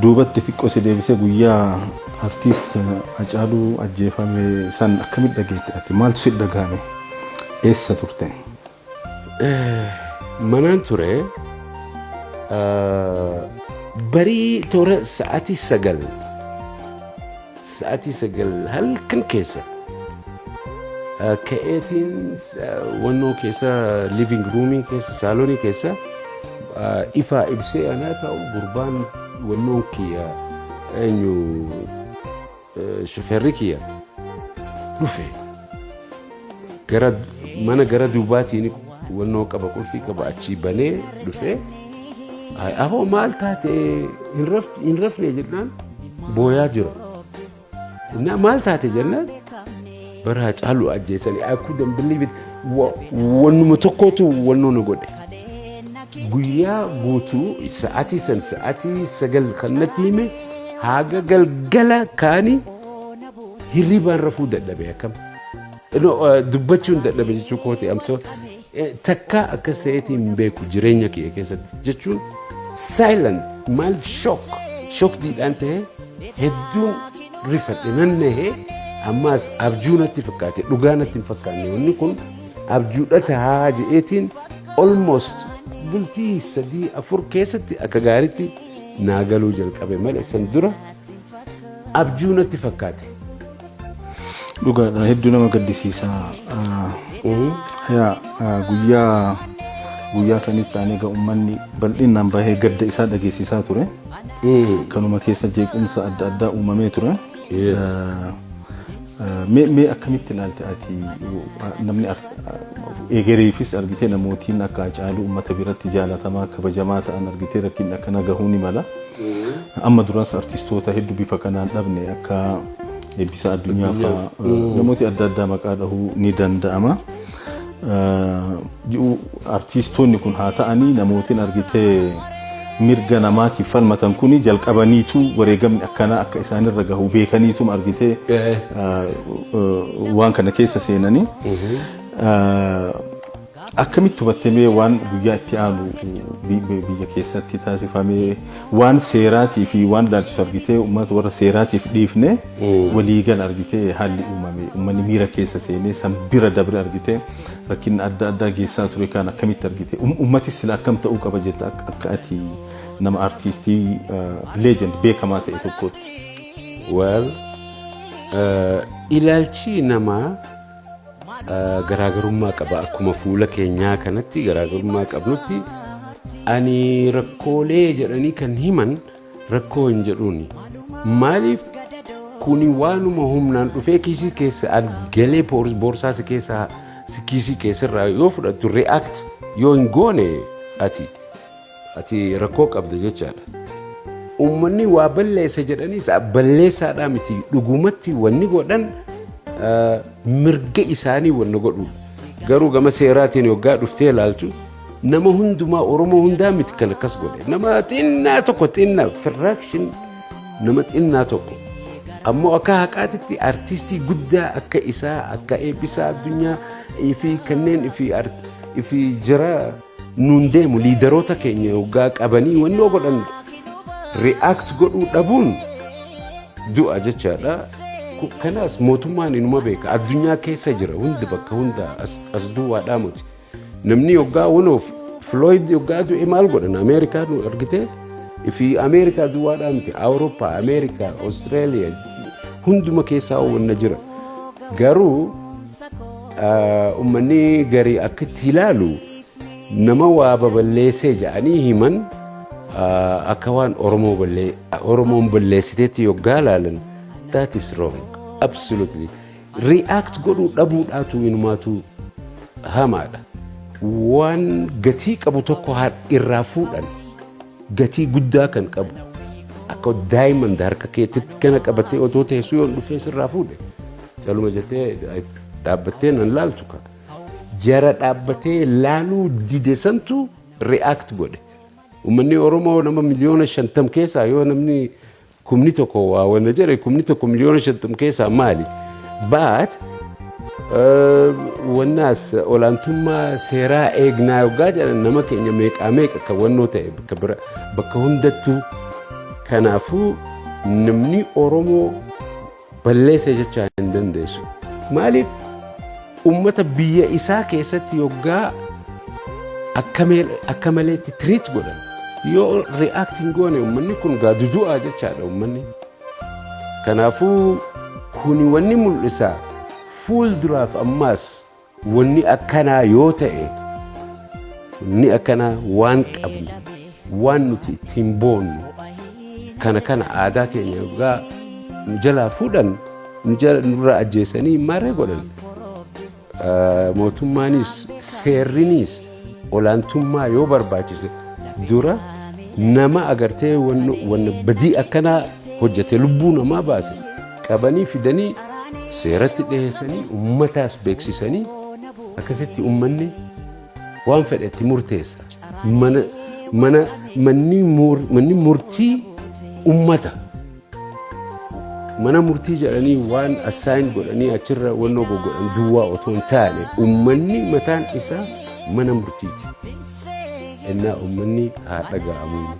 Duubatti xiqqoo si deebisee, guyyaa artiist Hacaaluu ajjeefame san akkamitti dhageette ati? Maaltu si dhagahame? Eessa turte? Manaan ture. Barii toora sa'aatii 9, sa'aatii 9 halkan keessa ka'eetiin wannoo keessa, living roomii keessa, saalonii keessa ifaa ibsee anaa ta'u, gurbaan wannoon kiyya eenyu, shofeerri kiyya dhufe. Gara mana gara duubaatiin wannoo qaba, qulfii qaba, achii banee dhufe. "Aboo, maal taate? Hin rafne?" jennaan booyaa jira. Innaa "Maal taate?" jennaan, bara Hacaaluu ajjeesanii. I couldn't believe it. Wannuma tokkotu wannoo na godhe. Guyyaa guutuu sa'aatii san, sa'aatii 9 kan natti hime, haga galgala kaanii hirribaan rafuu dadhabe akkam. Dubbachuun dadhabe jechuu kooti amsoo takka akkas ta'eetiin hin beeku jireenya kiyya keessatti jechuun. Silent, maaliif shockiidhaan ta'e, hedduun rifadhe, nan nahee. Ammaas abjuu natti fakkaate, dhugaa natti hin fakkaanne. Wanni kun abjuudha tahaa je'eetiin almost bultii 3-4 keessatti akka gaariitti naa galuu jalqabe malee san dura abjuu natti fakkaate. Dhugaadha, hedduu nama gaddisiisa. Yaa guyyaa sanitti aanee egaa uummanni bal'inaan bahee gadda isaa dhageessisaa ture. Kanuma keessa jeequmsa adda addaa uumamee ture. Mee akkamitti ilaalte ati? Namni egereefis argitee, namootiin akka Hacaaluu uummata biratti jaalatamaa, kabajamaa ta'an argitee rakkinni akkana gahuu ni mala. Amma duras artistoota hedduu bifa kanaan dhabne, akka Eebbisaa Addunyaa fa'aa, namooti adda addaa maqaa dhahuu ni danda'ama. Artistoonni kun haa ta'anii, namootiin argitee mirga namaatiif falmatan kuni jalqabaniitu wareegamni akkanaa akka isaanirra gahu beekaniitu argitee waan kana keessa seenanii. Akkamitti hubattamee waan guyyaa itti aanu biyya keessatti taasifamee, waan seeraatii fi waan ilaalchisu argitee uummata warra seeraatiif dhiifne, waliigal argitee haalli uumame, uummanni miira keessa seenee san bira dabre argitee rakkinni adda addaa geessaa ture kan akkamitti argite? Uummatis sila akkam ta'uu qaba jetta akka ati nama artiistii legend beekamaa ta'e tokkootti? Well, ilaalchi namaa garaagarummaa qaba. Akkuma fuula keenyaa kanatti garaagarummaa qabnutti, ani rakkoolee jedhanii kan himan rakkoo hin jedhuuni. Maaliif? Kuni waanuma humnaan dhufee kiisii keessa galee boorsaa si keessaa, kiisii keessarraa yoo fudhattu, react yoo hin goone ati rakkoo qabda jechaadha. Uummanni waa balleessa jedhaniis balleessaadhaa miti, dhugumatti wanni godhan mirga isaanii wanna godhu. Garuu gama seeraatiin yoggaa dhuftee ilaaltu, nama hundumaa, Oromoo hundaa miti kan akkas godhe. Nama xinnaa tokko, xinnaa fraction, nama xinnaa tokko. Ammoo akka haqaatitti artistii guddaa akka isaa, akka Eebbisaa Addunyaa fi kanneen fi jara nuun deemu, leaderoota keenya yoggaa qabanii wannoo godhan, react godhuu dhabuun du'a jechaadha. Kanaas mootummaan inuma beeka. Addunyaa keessa jira hundi, bakka hunda, as duwwaadhaa miti. Namni yoggaa wanoof Floyd yoggaa du'e maal godhan Ameerikaa argitee? Fi Ameerikaa duwwaadhaa miti, Awurooppaa, Ameerikaa, Austraaliyaa, hunduma keessaa wanna jira. Garuu uummanni garii akkatti ilaalu, nama waa baballeessee jedhanii himan akka waan Oromoon balleessiteetti yoggaa ilaalan, that is wrong, absolutely. React godhuu dhabuudhaatu inumaatu hamaadha. Waan gatii qabu tokko irraa fuudhan, gatii guddaa kan qabu, akka diamond harka keetitti kana qabatee otoo teessuu, yoo dhufee sirraa fuudhe, caluma jettee dhaabbattee nan laaltu ka. Jara dhaabbatee laaluu dide santu react godhe. Uummanni Oromoo nama miliyoona 50 keessaa yoo namni 1,000 waa wanna jedhe, 1,000 miliyoona 50 keessaa maali? But wannaas olaantummaa seeraa eegnaa yoggaa jedhan, nama keenya meeqaa meeqa kan wannoo ta'e bakka bira, bakka hundattuu Kanaafuu namni Oromoo balleessa jechaa hin dandeessu. Maaliif ummata biyya isaa keessatti yoggaa akka maleetti treat godhan yoo react hin goone, ummanni kun gaadudu'aa jechaadha ummanni. Kanaafuu kuni wanni mul'isa, fuulduraaf ammaas wanni akkanaa yoo ta'e, wanni akkanaa waan qabnu, waan nuti ittiin boonnu kana aadaa keenya yoggaa nu jalaa fuudhan, nu jala nurraa ajjeesanii maarree godhan. Mootummaanis seerrinis olaantummaa yoo barbaachise dura nama agartee wanna badii akkanaa hojjete, lubbuu namaa baase, qabanii fidanii seeratti dhiyeessanii, ummataas beeksisanii, akkasitti ummanni waan fedhe itti murteessa. Mana mana manni manni murtii ummata. Mana murtii jedhanii waan assign godhanii achirra wannoo goggodhan duwwaa otoo hin taane, ummanni mataan isaa mana murtiiti. Innaa ummanni haa dhaga'amu.